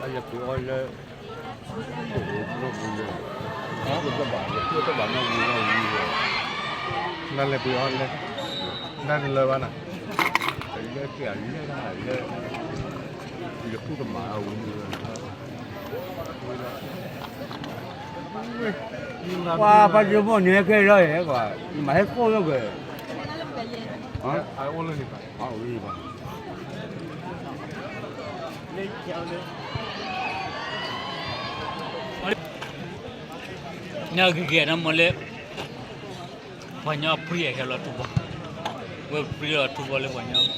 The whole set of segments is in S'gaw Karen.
လဲၤပှ့ၤအီၣ်လၢ ပအိၣ်ပူၤလၢ တဘၣ် တဘၣ်နီၣ်ဝံၤနီၣ်ဝံၤလီၤ, နလဲၤပှ့ၤအီၣ်လၢ နတလၢဘၣ်နၤ, လၢက့ၤအလၢလၢ ယဃုကမၤအဝံၤ ပှၤ ပှၤယမိၢ်န့ၣ်ဟဲခဲအံၤလီၤ, ယမၤဟဲကိၣ်လၢကွယ်, အအိၣ်လၢန့ၣ်ဘၣ်, အဝံၤဘၣ်. ညၣ်ဂ့ၤဂ့ၤနီၤမ့ၢ်လၢ ပှၤညီပြံအဟဲလီၤထူဘီ, ဝဲပြံလီၤထူဘီလၢပှၤညီပြံလီၤ.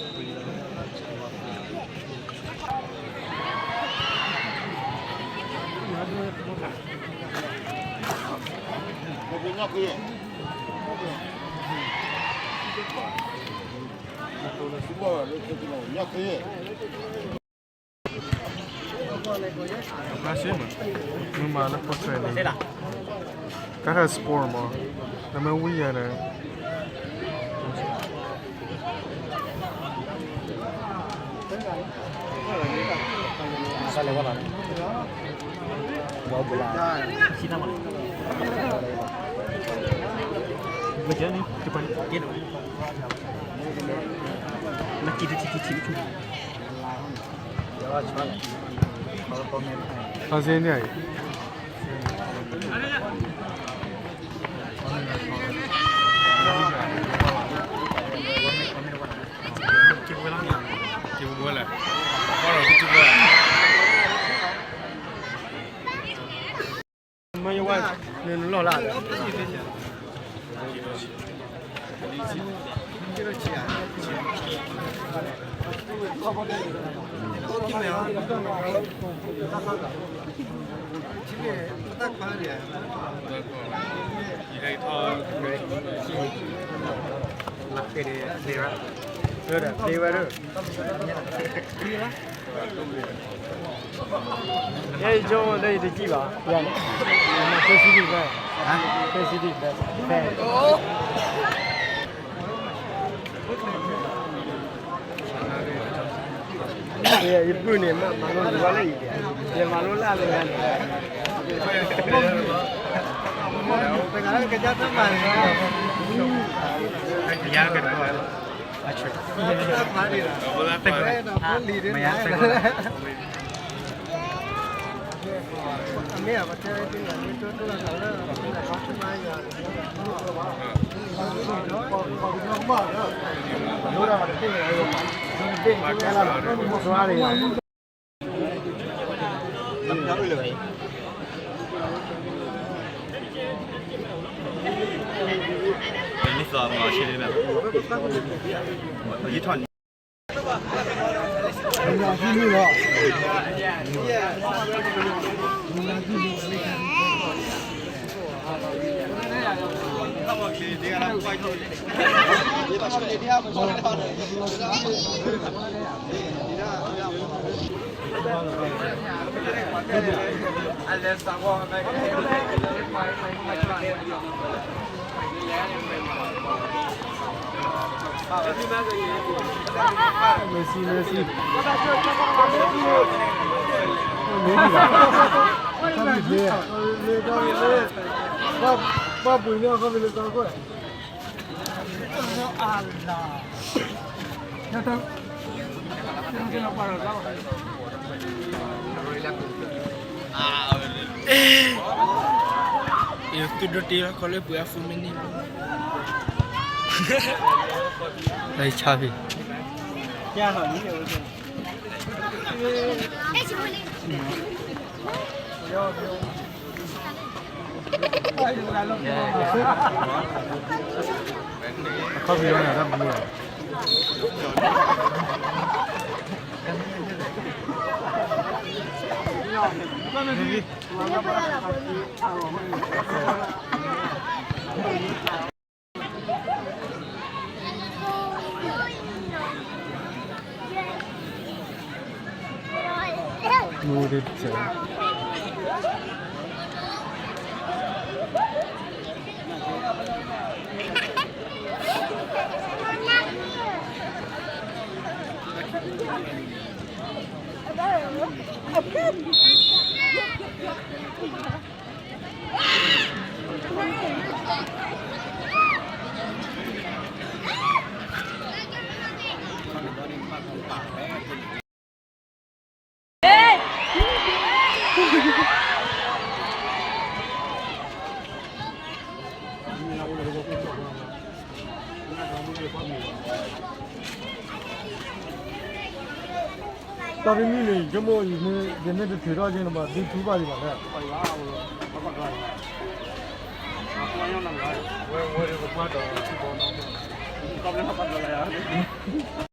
အဘျါရှ့မး, မုၢ်မၤလၢဖိဆွဲန့ၣ်, ကါထၢၣ် sport မး, နမ့ၢ်ဝံယၤဒီး ဖါစ့န့ၣ်အံၤ မ့ၢ်ယဝဲ နလီၢ်လၢ် လၢယဆိကမိၣ်လၢယတစံၣ်ဘၣ်, ယန့ၣ် ဖဲစံဒံၣ်ဖဲ, ဖဲစံဒံၣ်ဖဲ, ဖဲ ယပုၢ်န့ၣ် မၤလိလၢယၤ, ယမၤလိလၢအလၢန့ၣ်, တဂၤလၢကစၢ်တၢ်မၤန့ၣ်, ယၤကတၢၢ် Merci, merci. ယသူၣ်ဒိၣ်တ့ၢ်လီၤခီလၢပှဲၤအ four minute လီၤ, လၢယဆါဖံး အခီၣ်ဖံးလီၤန့ၣ် တၢ်ဘျုးလီၤ. တၢ်တမံၤန့ၣ် ယမိၢ်အံၤမ့ၢ် ယမ့ၢ်တထုးထီၣ်က့ၤန့ၣ်ဘၣ် သုထူဘၣ်ဒံးဘၣ်လဲၣ်. ဝဲဝဲတကပှၢ်ဒီး ထူဘၣ်နီၤ